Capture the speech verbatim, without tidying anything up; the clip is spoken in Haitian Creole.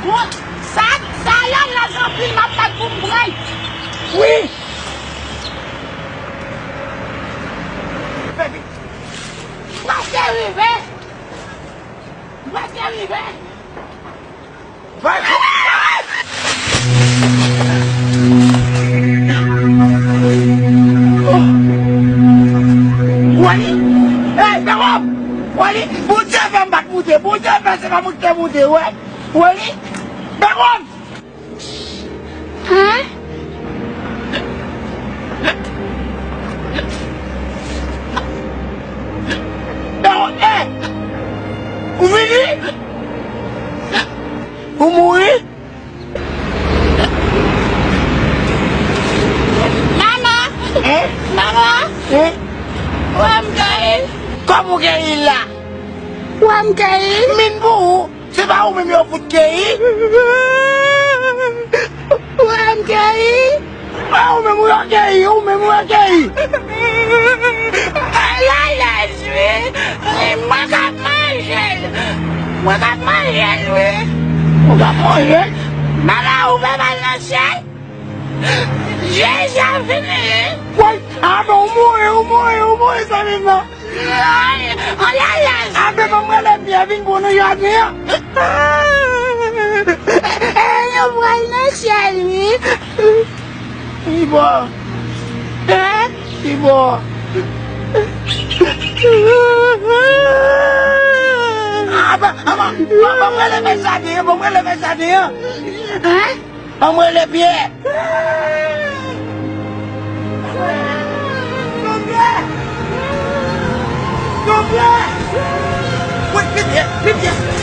Bon, sa, sa a laj anpil, m ap bat pou m pran l. Wi. Fè vit. M prèske rive. M prèske rive. Wally! Hey, Jérôme! Wally, Bondye fè m bat moute. Bondye fè se pa mwen ki te moute, wè. Wally! Jérôme! Hein? Jérôme, hey! Ou vini? Ou mouri? Manman! Hein? Manman! Hein? Ou wè m keyi? Kòman w keyi la? Ou wè m keyi? Min pou ou. Se pa ou menm yo fout keyi? Ou wè m keyi? Pa ou menm ou yo keyi, ou menm ou yo keyi. Ay, ay, ay, wi. Mwen k ap manje l. Mwen k ap manje l, wi. Ou k ap manje l? Manman, ou fè m al nan syèl? Jezi ap vini, wi. Woy, a non, ou mouri, ou mouri, ou mouri, zanmi m nan. Ay, ay, ay, ay. Abe, ban m rele Pyè vin pou nou jaden an. Ey, yo pral nan syèl, wi. Li bon. Hein? Li bon. Abe, abe, ban m rele mèt jaden an, ban m rele mèt jaden an. Hein? An mwen le pye. Tonbe! Tonbe! Wi, pipye, pipye.